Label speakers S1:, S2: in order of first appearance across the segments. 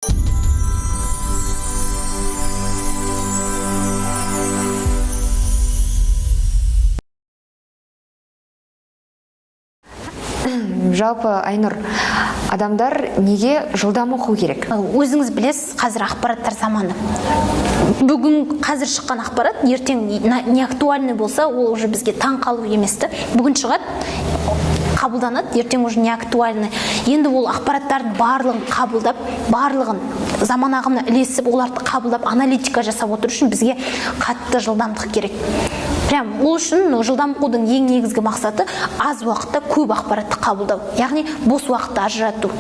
S1: Жалпы, Айнұр, адамдар неге жылдам оқу керек?
S2: Өзіңіз білесіз, қазір ақпараттар заманы. Бүгін, қазір шыққан ақпарат ертең не актуальный болса, ол уже бізге таң қалу емес та. Бүгін шығады, қабылданады, ертең уже не актуальный. Енді ол ақпараттардың барлығын қабылдап, барлығын заман ағымына ілесіп, оларды қабылдап, аналитика жасап отыру үшін бізге қатты жылдамдық керек. Прям ол үшін жылдам оқудың ең негізгі мақсаты — аз уақытта көп ақпаратты қабылдау, яғни бос уақытты ажырату.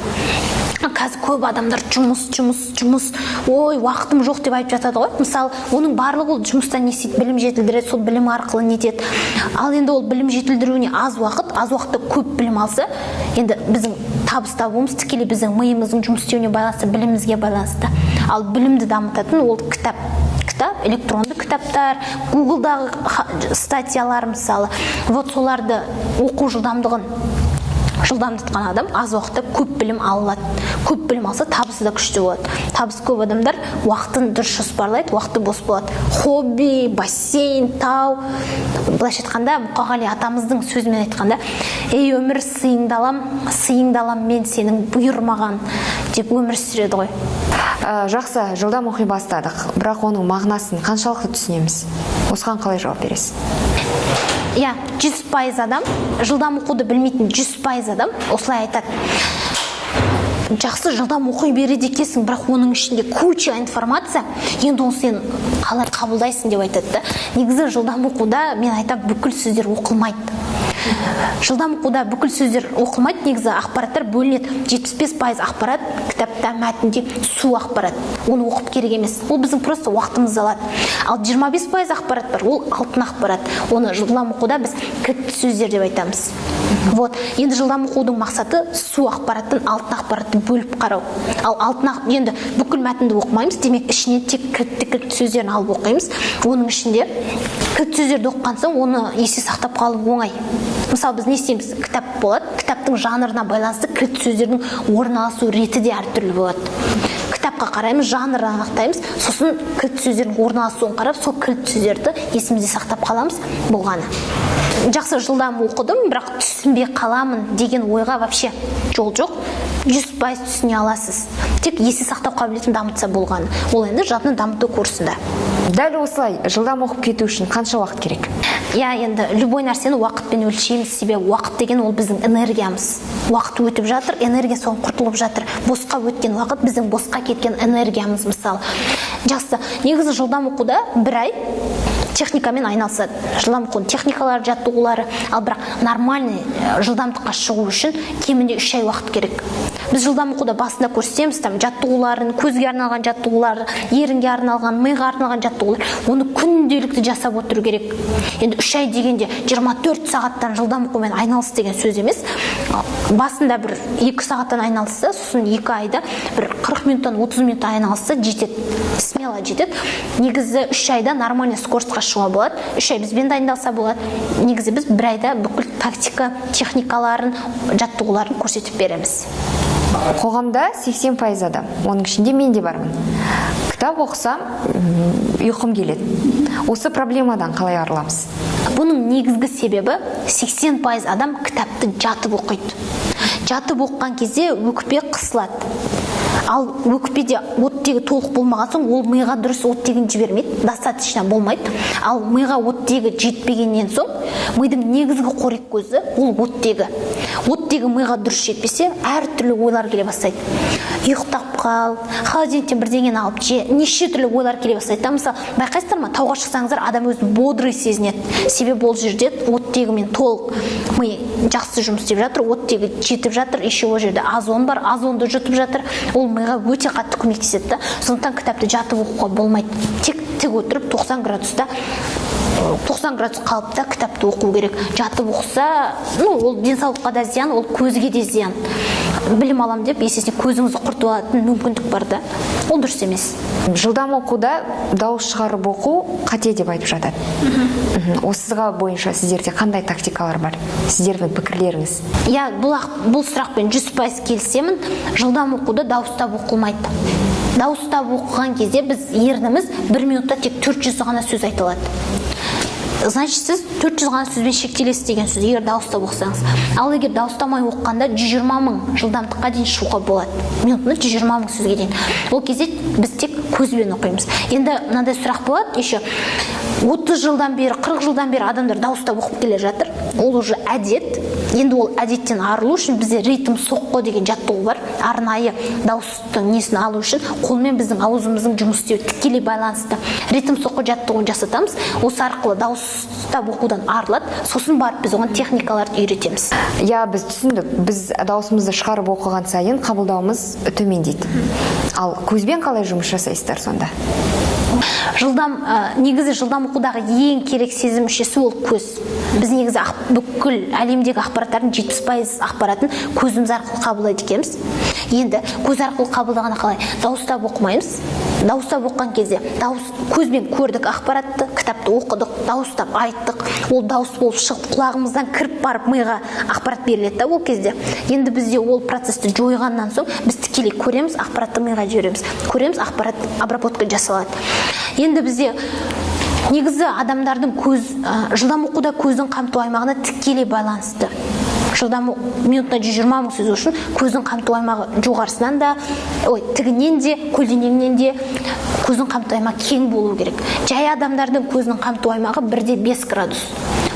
S2: Қазір көп адамдар «жұмыс, жұмыс, жұмыс, ой, уақытым жоқ» деп айтып жатады ғой. Мысалы, оның барлығы ол жұмыстан не істейді? Білім жетілдіреді, сол білім арқылы нетеді. Ал енді ол білім жетілдіруіне аз уақыт, аз уақытта көп білім алса, енді біздің табыс табуымыз тікелей біздің миымыздың жұмыс істеуіне байланысты, білімімізге байланысты. Ал білімді дамытатын ол кітап, кітап, электронды кітаптар, Гуглдағы статьялар, мысалы. Вот соларды оқу жылдамдығын жылдамдатқан адам аз уақытта көп білім ала алады. Көп білім алса, табысы да күшті болады. Табысы көп адамдар уақытын дұрыс жоспарлайды, уақыты бос болады. Хобби, бассейн, тау. Былайша айтқанда, Мұқағали атамыздың сөзімен айтқанда, «Ей, өмір, сыйыңды алам, сыйыңды алам мен сенің, бұйырмаған» деп өмір сүреді ғой.
S1: Жақсы, жылдам оқи бастадық, бірақ оның мағынасын қаншалықты түсінеміз? Осыған қалай жауап бересіз?
S2: Иә, 100% адам, жылдам оқуды білмейтін 100% адам осылай айтады: «Жақсы, жылдам оқи береді екенсің, бірақ оның ішінде куча информация, енді оны сен қалай қабылдайсың?» — деп айтады да. Негізі жылдам оқуда, мен айтамын, бүкіл сөздер оқылмайды. Жылдам оқуда бүкіл сөздер оқылмайды. Негізі ақпараттар бөлінеді. 75% ақпарат кітапта, мәтінде су ақпарат, оны оқып керек емес, ол біздің просто уақытымызды алады. Ал 25% ақпарат бар, ол алтын ақпарат. Оны жылдам оқуда біз кілт сөздер деп айтамыз. Вот енді жылдам оқудың мақсаты — су ақпараттан алтын ақпаратты бөліп қарау. Ал алтын енді бүкіл мәтінді оқымаймыз, демек, ішінен тек кілтті, кілт сөздерін алып оқимыз. Оның ішінде кілт сөздерді оқыған соң, оны есте сақтап қалу оңай. Мысалы, біз не істейміз? Кітап болады, кітаптың жанрына байланысты кілт сөздердің орналасу реті де әртүрлі болады. Кітапқа қараймыз, жанрын анықтаймыз, сосын кілт сөздердің орналасуын қарап, сол кілт сөздерді есімізде сақтап қаламыз, болғаны. Жақсы, жылдам оқыдым, бірақ түсінбей қаламын деген ойға вообще жол жоқ. 100% түсіне аласыз, тек есте сақтау қабілетін дамытса болғаны. Ол енді жадыны дамыту курсында.
S1: Дәл осылай жылдам оқып кету үшін қанша уақыт керек?
S2: Иә, енді любой нәрсені уақытпен өлшейміз, себебі уақыт деген ол біздің энергиямыз. Уақыт өтіп жатыр, энергия соған құртылып жатыр. Босқа өткен уақыт — біздің босқа кеткен энергиямыз. Мысалы, жақсы, негізі жылдам оқуда бір ай техникамен айналысады, жылдам оқудың техникалары, жаттығулары. Ал бірақ нормальный жылдамдыққа шығу үшін кемінде 3 ай уақыт керек. Біз жылдам оқуда басында көрсетеміз там жаттығуларын, көзге арналған жаттығулар, ерінге арналған, миға арналған жаттығулар. Оны күнделікті жасап отыру керек. Енді 3 ай дегенде 24 сағаттан жылдам оқумен айналыс деген сөз емес. Басында бір 2 сағаттан айналысса, сосын 2 айда бір 40 минуттан, 30 минут айналысса, жетеді, смело жетеді. Негізі 3 айда нормальный скоростьқа шығуға болады. 3 ай бізбен дайындалса болады. Негізі біз бір айда бүкіл тактика, техникаларын, жаттығуларын көрсетіп береміз.
S1: Қоғамда 80% адам, оның ішінде мен де бармын, кітап оқысам, ұйқым келеді. Осы проблемадан қалай арыламыз?
S2: Бұның негізгі себебі — 80% адам кітапты жатып оқиды. Жатып оқыған кезде өкпе қысылады. Ал өкпеде оттегі толық болмаған соң, ол миға дұрыс оттегін жібермейді, достаточно болмайды. Ал миға оттегі жетпегеннен соң, мидың негізгі қорек көзі ол оттегі. Оттегі миға дұрыс жетпесе, әртүрлі ойлар келе бастайды: ұйықтап қал, холодильниктен бірдеңені алып же, неше түрлі ойлар келе бастайды да. Мысалы, байқайсыздар ма, тауға шықсаңыздар, адам өзін бодрый сезінеді, себебі ол жерде оттегімен толық, ми жақсы жұмыс істеп жатыр, оттегі жетіп жатыр. Еще ол жерде озон бар, озонды жұтып жатыр, ол миға өте қатты көмектеседі да. Сондықтан кітапты жатып оқуға болмайды, тек тік отырып, 90 градуста, 90 градус қалыпта кітапты оқу керек. Жатып оқыса, ну, ол денсаулыққа да зиян, ол көзге де зиян. Білім алам деп, есесіне көзіңізді құртып алатын мүмкіндік бар да, ол дұрыс емес.
S1: Жылдам оқуда дауыс шығарып оқу қате деп айтып жатады. Осыға бойынша сіздерде қандай тактикалар бар, сіздердің пікірлеріңіз?
S2: Иә, бұл сұрақпен 100% келісемін. Жылдам оқуда дауыстап оқылмайды. Дауыстап оқыған кезде біз ерніміз бір минутта тек 400 ғана сөз айта алады. Значит, сіз 400 ғана сөзбен шектелесіз деген сөз, егер дауыстап оқысаңыз. Ал егер дауыстамай оқығанда 120 мың жылдамдыққа дейін шығуға болады, минутына 120 мың сөзге дейін. Ол кезде біз тек көзбен оқимыз. Енді мынандай сұрақ болады еще: 30 жылдан бері, 40 жылдан бері адамдар дауыстап оқып келе жатыр, ол уже әдет. Енді ол әдеттен арылу үшін бізде ритм соққы деген жаттығу бар. Арнайы дауыстың несін алу үшін қолмен біздің аузымыздың жұмыс істеуі тікелей байланысты. Ритм соққы жаттығуын жасатамыз, осы арқылы дауыстап оқудан арылады. Сосын барып біз оған техникаларды үйретеміз.
S1: Иә, біз түсіндік, біз дауысымызды шығарып оқыған сайын қабылдауымыз төмендейді. Ал көзбен қалай жұмыс жасайсыздар сонда?
S2: Жылдам, негізі жылдам оқудағы ең керек сезім мүшесі ол көз. Біз негізі бүкіл әлемдегі ақпараттардың 70% ақпаратын көзіміз арқылы қабылдайды екенбіз. Енді көз арқылы қабылдағанда қалай? Дауыстап оқымаймыз. Дауыстап оқыған кезде дауыс, көзбен көрдік ақпаратты, кітапты оқыдық, дауыстап айттық, ол дауыс болып шығып, құлағымыздан кіріп барып миға ақпарат беріледі да. Ол кезде енді бізде ол процессті жойғаннан соң біз тікелей көреміз, ақпаратты миға жібереміз, көреміз, ақпарат обработка жасалады. Енді бізде негізі адамдардың көз, жылдам оқуда көздің қамту аймағына тікелей байланысты. Жылдам минутына 120 мың сөз үшін көздің қамту аймағы жоғарысынан да, ой, тігінен де, көлденеңінен де көздің қамту аймағы кең болу керек. Жай адамдардың көзінің қамту аймағы 1,5 градус.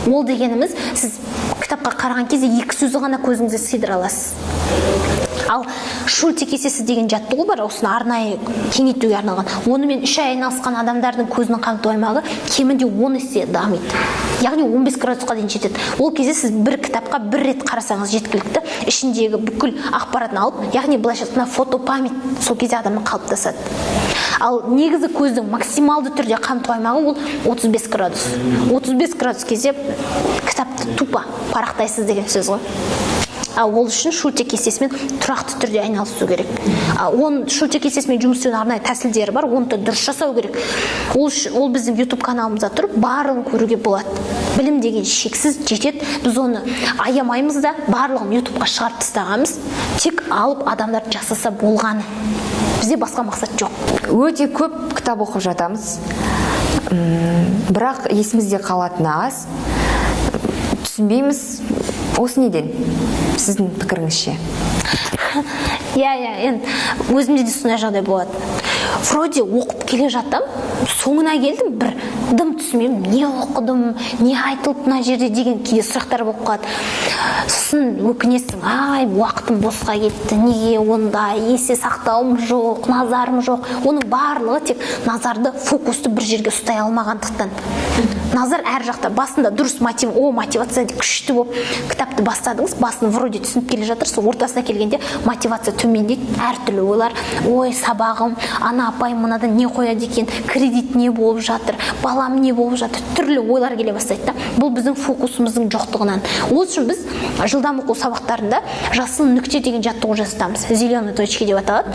S2: Ол дегеніміз, сіз кітапқа қараған кезде екі сөзді ғана көзіңізге сыйдыра аласыз. Ал Шульте кестесі деген жаттығу бар, осыны арнайы кеңейтуге арналған. Онымен 3 ай айналысқан адамдардың көзінің қамту аймағы кемінде 10 есе дамиды, яғни 15 градусқа дейін жетеді. Ол кезде сіз бір кітапқа бір рет қарасаңыз жеткілікті, ішіндегі бүкіл ақпаратын алып, яғни былайша айтқанда, фотопамять сол кезде адамның қалыптасады. Ал негізі көздің максималды түрде қамту аймағы ол 35 градус. 35 градус кезде кітапты тупо парақтайсыз деген сөз ғой. Ал ол үшін Шульте кестесімен тұрақты түрде айналысу керек. А он Шульте кестесімен жұмыс істеудің арнайы тәсілдері бар, оны да дұрыс жасау керек. Ол біздің YouTube каналымызда тұр, барлығын көруге болады. Білім деген шексіз, жетеді. Біз оны аямаймыз да, барлығын YouTube-қа шығарып тастағанбыз. Тек алып адамдар жасаса болғаны, бізде басқа мақсат жоқ.
S1: Өте көп кітап оқып жатамыз. Бірақ есімізде қалатыны аз, түсінбейміз. Осы неден, сіздің пікіріңізше?
S2: Иә, енді өзімде де сондай жағдай болады. Вроде оқып келе жатам, соңына келдім, бір дым түсінбеймін, не оқыдым, не айтылды мына жерде деген кейде сұрақтар болып қалады. Сосын өкінесің: ай, уақытым босқа кетті, неге ондай есте сақтауым жоқ, назарым жоқ. Оның барлығы тек назарды, фокусты бір жерге ұстай алмағандықтан. Назар әр жақта. Басында дұрыс мотивация күшті болып кітапты бастадыңыз, басын вроде түсініп келе жатырсыз, ортасына келгенде мотивация төмендейді, әртүрлі ойлар: ой, сабағым, ана апай мынадан не қояды екен, кредит не болып жатыр, балам не болып жатыр, түрлі ойлар келе бастайды да. Бұл біздің фокусымыздың жоқтығынан. Ол үшін біз жылдам оқу сабақтарында жасыл нүкте деген жаттығу жасатамыз, зеленые точки деп аталады.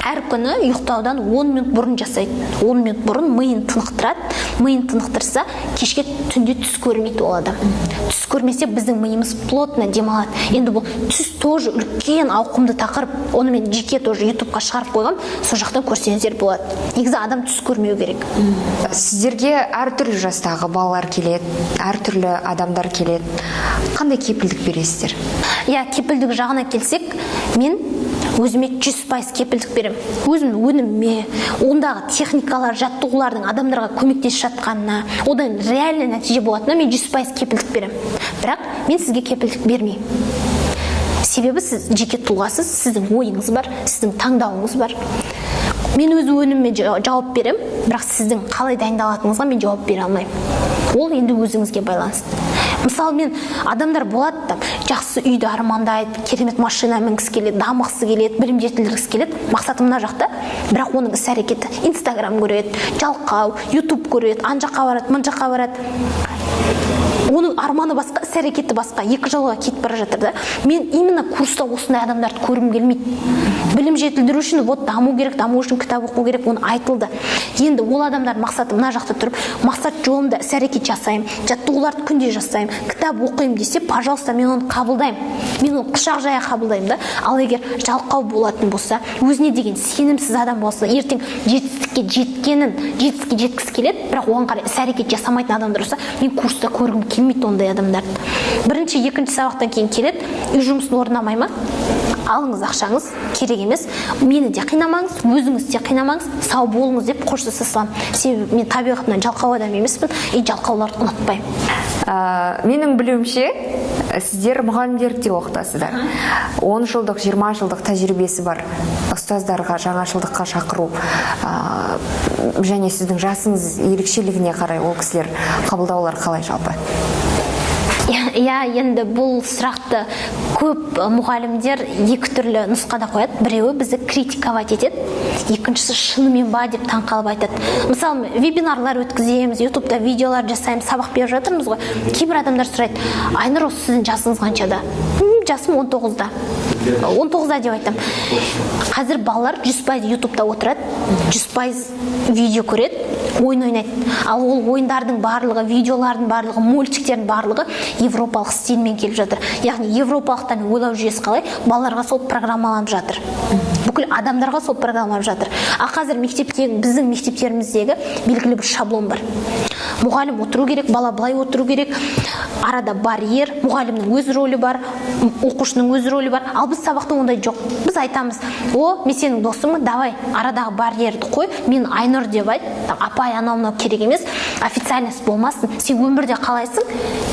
S2: Әр күні ұйықтаудан 10 минут бұрын жасайды. 10 минут бұрын миын тынықтырады. Миын тынықтырса, кешке, түнде түс көрмейді ол адам. Түс көрмесе, біздің миымыз плотно демалады. Енді бұл түс тоже үлкен ауқымды тақырып, оны мен жеке тоже ютубқа шығарып қойғам, сол жақтан көрсеңіздер болады. Негізі адам түс көрмеу керек.
S1: Сіздерге әртүрлі жастағы балалар келеді, әртүрлі адамдар келеді. Қандай кепілдік бересіздер?
S2: Иә, кепілдік жағына келсек, мен өзіме 100% кепілдік беремін, өзімнің өніміме, ондағы техникалар, жаттығулардың адамдарға көмектесіп жатқанына, одан реально нәтиже болатынына мен 100% кепілдік беремін. Бірақ мен сізге кепілдік бермеймін, себебі сіз жеке тұлғасыз, сіздің ойыңыз бар, сіздің таңдауыңыз бар. Мен өз өніміме жауап беремін, бірақ сіздің қалай дайындалатыныңызға мен жауап бере алмаймын. Ол енді өзіңізге байланысты. Мысалы, мен адамдар болады там, жақсы үйді армандайды, керемет машина мінгісі келеді, дамығысы келеді, білім жетілдіргісі келеді, мақсаты мына жақта, бірақ оның іс әрекеті инстаграм көреді, жалқау, ютуб көреді, ана жаққа барады, мына жаққа барады. Оның арманы басқа, іс әрекеті басқа, екі жолға кетіп бара жатыр да. Мен именно курста осындай адамдарды көргім келмейді. Білім жетілдіру үшін вот даму керек, даму үшін кітап оқу керек, оны айтылды. Енді ол адамдардың мақсаты мына жақта тұрып, мақсат жолында іс әрекет жасаймын, жаттығуларды күнде жасаймын, кітап оқимын десе, пожалуйста, мен оны қабылдаймын, мен оны құшақ жая қабылдаймын да. Ал егер жалқау болатын болса, өзіне деген сенімсіз адам болса, ертең жетістікке жеткенін, жетістікке жеткісі келеді, бірақ оған қарай іс әрекет жасамайтын адамдар болса, мен курста көргім келмейді ондай адамдарды. Бірінші, екінші сабақтан кейін келеді, үй жұмысын орындамай ма, алыңыз ақшаңыз, керек емес, мені де қинамаңыз, өзіңіз де қинамаңыз, сау болыңыз деп қоштаса саламын. Себебі мен табиғатымнан жалқау адам емеспін и жалқауларды ұнатпаймын.
S1: Менің білуімше, сіздер мұғалімдерді де оқытасыздар. 10 жылдық, 20 жылдық тәжірибесі бар ұстаздарға жаңашылдыққа шақыру және сіздің жасыңыз ерекшелігіне қарай ол кісілер қабылдаулар қалай жалпы?
S2: Иә, енді бұл сұрақты көп мұғалімдер екі түрлі нұсқада қояды. Біреуі бізді критиковать етеді, екіншісі шынымен ба деп таңқалып айтады. Мысалы, вебинарлар өткіземіз, ютубта видеолар жасаймыз, сабақ беріп жатырмыз ғой. Кейбір адамдар сұрайды: «Айнұр, осы сіздің жасыңыз қаншада?» «Жасым 19-да, 19-да», – деп айтамын. Қазір балалар 100% ютубта отырады, 100% видео көреді, ойын ойнайды. Ал ол ойындардың барлығы, видеолардың барлығы, мультиктердің барлығы европалық стильмен келіп жатыр. Яғни европалықтардың ойлау жүйесі қалай, балаларға сол программаланып жатыр, бүкіл адамдарға сол программаланып жатыр. А қазір мектепте, біздің мектептеріміздегі белгілі бір шаблон бар: мұғалім отыру керек, бала былай отыру керек, арада барьер, мұғалімнің өз рөлі бар, оқушының өз рөлі бар. Ал біз сабақта ондай жоқ. Біз айтамыз: «О, мен сенің досыңмын, давай арадағы барьерді қой, мен Айнұр деп айт, апай, анау мынау керек емес, официальность болмасын. Сен өмірде қалайсың,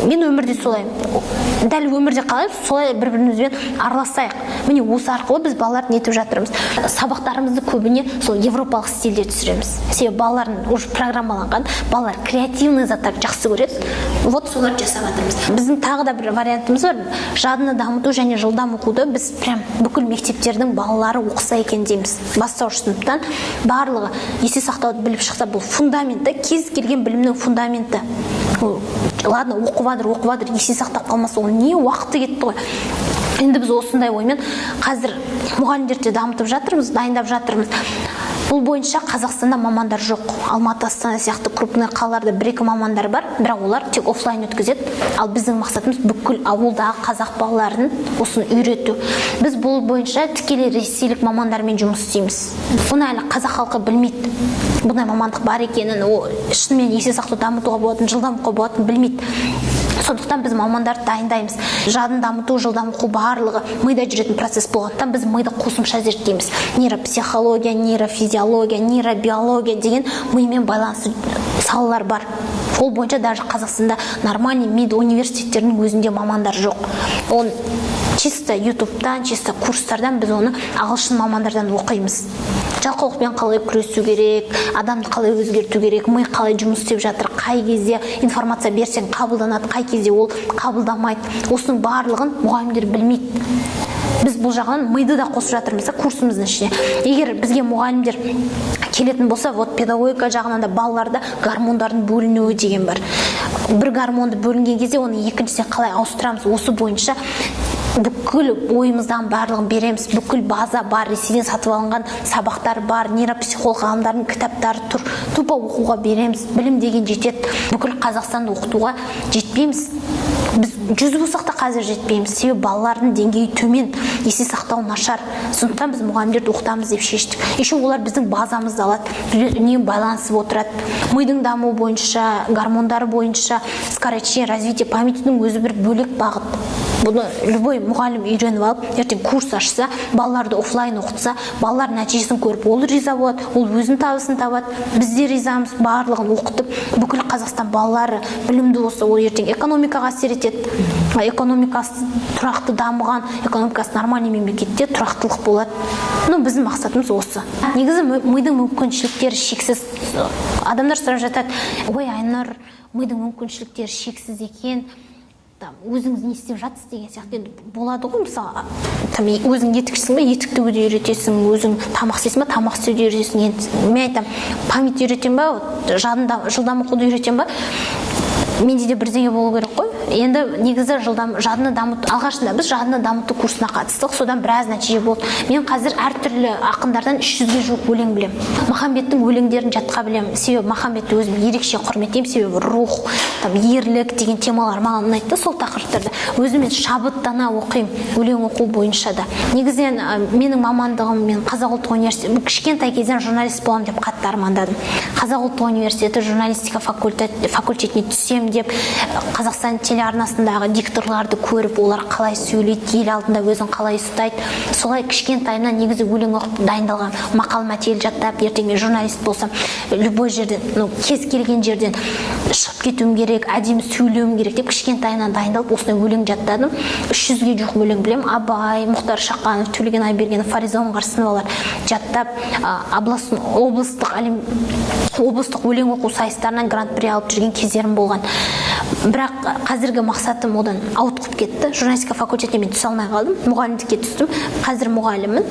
S2: мен өмірде солаймын, дәл өмірде қалаймыз, солай бір бірімізбен араласайық». Міне, осы арқылы біз балаларды нетіп жатырмыз. Сабақтарымызды көбіне сол европалық стильде түсіреміз, себебі балалардың уже программаланған, балалар креативный заттарды жақсы көреді. Вот соларды жасап жатырмыз. Біздің тағы да бір вариантымыз бар: жадыны дамыту және жылдам оқуды біз прям бүкіл мектептердің балалары оқыса екен дейміз. Бастауыш сыныптан барлығы есте сақтауды біліп шықса, бұл фундамент та, кез келген білімнің фундаменті. Ол, ладно, оқып жатыр, оқып жатыр, есте сақтап қалмаса, оның не уақыты кетті ғой. Енді біз осындай оймен қазір мұғалімдерді де дамытып жатырмыз, дайындап жатырмыз. Бұл бойынша Қазақстанда мамандар жоқ. Алматы, Астана сияқты крупный қалаларда бір екі мамандар бар, бірақ олар тек офлайн өткізеді. Ал біздің мақсатымыз – бүкіл ауылдағы қазақ балаларын осыны үйрету. Біз бұл бойынша тікелей ресейлік мамандармен жұмыс істейміз. Бұны әлі қазақ халқы білмейді, бұндай мамандық бар екенін, о шынымен есте сақтау дамытуға болатынын, жылдам оқуға болатынын білмейді. Сондықтан біз мамандарды дайындаймыз. Жадын дамыту, жылдам оқу барлығы мида жүретін процесс болғандықтан, біз миды қосымша зерттейміз. Нейропсихология, нейрофизиология, нейробиология деген мимен байланысты салалар бар. Ол бойынша даже Қазақстанда нормальный мед университеттердің өзінде мамандар жоқ. Он чисто ютубтан, чисто курстардан, біз оны ағылшын мамандардан оқимыз. Жалқаулықпен қалай күресу керек, адамды қалай өзгерту керек, ми қалай жұмыс істеп жатыр, қай кезде информация берсең қабылданады, қай кезде ол қабылдамайды, осының барлығын мұғалімдер білмейді. Біз бұл жағынан миды да қосып жатырмыз да курсымыздың ішіне. Егер бізге мұғалімдер келетін болса, вот педагогика жағынан да балаларда гормондардың бөлінуі деген бар. Бір гормонды бөлінген кезде оны екіншісіне қалай ауыстырамыз, осы бойынша бүкіл ойымыздан барлығын береміз. Бүкіл база бар, Ресейден сатып алынған сабақтар бар, нейропсихолог ғалымдардың кітаптары тұр, тупо оқуға береміз. Білім деген жетеді. Бүкіл Қазақстанды оқытуға жетпейміз біз, 100 болсақ та қазір жетпейміз, себебі балалардың деңгейі төмен, есте сақтау нашар. Сондықтан біз мұғалімдерді оқытамыз деп шештік. Еще олар біздің базамызды алады, бізбен үнемі байланысып отырады. Мидың дамуы бойынша, гормондар бойынша, скорочтение, развитие памятінің өзі бір бөлек бағыт. Бұны любой мұғалім үйреніп алып, ертең курс ашса, балаларды офлайн оқытса, балалар нәтижесін көріп, ол риза болады, ол өзінің табысын табады, біз де ризамыз. Барлығын оқытып, бүкіл Қазақстан балалары білімді болса, ол ертең экономикаға әсер етеді. А экономикасы тұрақты дамыған, экономикасы нормальный мемлекетте тұрақтылық болады. Ну, біздің мақсатымыз осы. Негізі мидың мүмкіншіліктері шексіз. Адамдар сұрап жатады: «Ой, Айнұр, мидың мүмкіншіліктері шексіз екен, там өзіңіз не істеп жатсыз?» деген сияқты. Енді болады ғой, мысалы, там өзің етікшісің ба, етік тігуді үйретесің, өзің тамақ істейсің ба, тамақ істеуді үйретесің. Енді мен айтамын: память үйретемін ба, вот, жадында жылдам оқуды үйретемін ба? Менде де бірдеңе болу керек қой. Енді негізі жылдам жадыны дамыту, алғашында біз жадыны дамыту курсына қатыстық, содан біраз нәтиже болды. Мен қазір әртүрлі ақындардан 300-ге жуық өлең білемін. Махамбеттің өлеңдерін жатқа білемін, себебі Махамбетті өзім ерекше құрметтеймін, себебі рух, там, ерлік деген темалар маған ұнайды да, сол тақырыптарды өзім мен шабыттана оқимын өлең оқу бойынша да. Негізінен менің мамандығым, мен Қазақ ұлттық университеті, кішкентай кезден журналист боламын деп қатты армандадым. Қазақ ұлттық университеті журналистика факультетіне түсемін деп, Қазақстан телеарнасындағы дикторларды көріп, олар қалай сөйлейді, ел алдында өзін қалай ұстайды, солай кішкентайымнан негізі өлең оқып дайындалғанмын, мақал мәтел жаттап, ертең мен журналист болсам, любой жерден, ну, кез келген жерден шығып кетуім керек, әдемі сөйлеуім керек деп кішкентайымнан дайындалып, осындай өлең жаттадым. 300-ге жуық өлең білемін. Абай, Мұхтар Шаханов, Төлеген Айбергенов, Фариза Оңғарсыновалар жаттап, облыстық әлем, облыстық өлең оқу сайыстарынан гран-при алып жүрген кездерім болған. Бірақ қазіргі мақсатым одан ауытқып кетті. Журналистика факультетіне мен түсе алмай қалдым, мұғалімдікке түстім. Қазір мұғаліммін.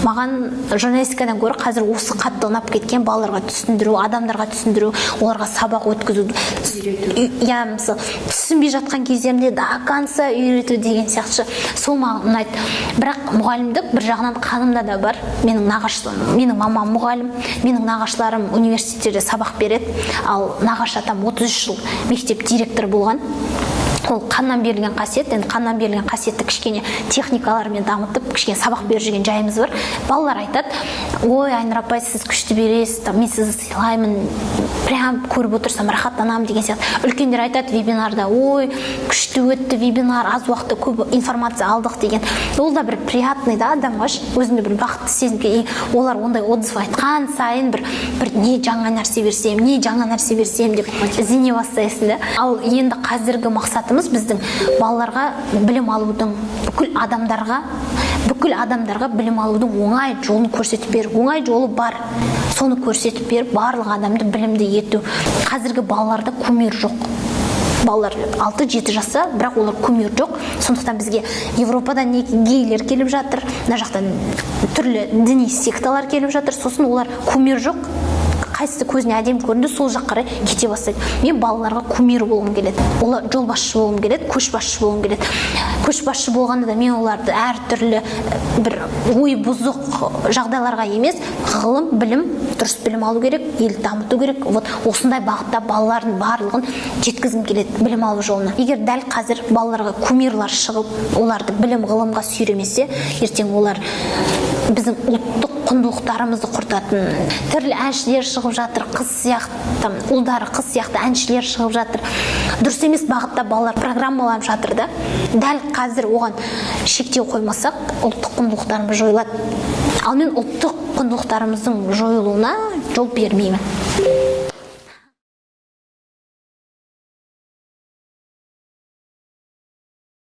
S2: Маған журналистикадан гөрі қазір осы қатты ұнап кеткен: балаларға түсіндіру, адамдарға түсіндіру, оларға сабақ өткізу, иә, мысалы, түсінбей жатқан кездерімде до конца үйрету деген сияқты, сол маған ұнайды. Бірақ мұғалімдік бір жағынан қанымда да бар. Менің мамам мұғалім, менің нағашыларым университеттерде сабақ береді, ал нағашы атам 33 жыл мектеп директоры болған. Ол қаннан берілген қасиет. Енді қаннан берілген қасиетті кішкене техникалармен дамытып, кішкене сабақ беріп жүрген жайымыз бар. Балалар айтады: «Ой, Айнұр апай, сіз күшті бересіз, там, мен сізді сыйлаймын, прям көріп отырсам, рахаттанамын» деген сияқты. Үлкендер айтады вебинарда: «Ой, күшті өтті вебинар, аз уақытта көп информация алдық» деген. Ол да бір приятный да адамға ше, өзіңді бір бақытты сезініп, и олар ондай отзыв айтқан сайын бір не жаңа нәрсе берсем, не жаңа нәрсе берсем деп іздене бастайсың да. Ал енді қазіргі мақсатымыз біздің балаларға білім алудың, бүкіл адамдарға білім алудың оңай жолын көрсетіп беру. Оңай жолы бар, соны көрсетіп беріп, барлық адамды білімді ету. Қазіргі балаларда кумир жоқ. Балалар 6-7 жаста, бірақ олар кумир жоқ. Сондықтан бізге Европадан не гейлер келіп жатыр, мына жақтан түрлі діни секталар келіп жатыр. Сосын олар кумир жоқ, қайсысы көзіне әдемі көрінді, сол жаққа қарай кете бастайды. Мен балаларға кумир болғым келеді, олар жолбасшы болғым келеді, көшбасшы болғым келеді. Көшбасшы болғанда да мен оларды әртүрлі бір ой бұзық жағдайларға емес, ғылым, білім, дұрыс білім алу керек, елді дамыту керек, вот осындай бағытта балалардың барлығын жеткізгім келеді білім алу жолына. Егер дәл қазір балаларға кумирлар шығып, оларды білім ғылымға сүйремесе, ертең олар біздің ұлттық құндылықтарымызды құртатын түрлі әншілер шығып жатыр, қыз сияқты, ұлдары қыз сияқты әншілер шығып жатыр. Дұрыс емес бағытта балалар программаланып жатыр да. Дәл қазір оған шектеу қоймасақ, ұлттық құндылықтарымыз жойылады. Ал мен ұлттық құндылықтарымыздың жойылуына жол бермеймін.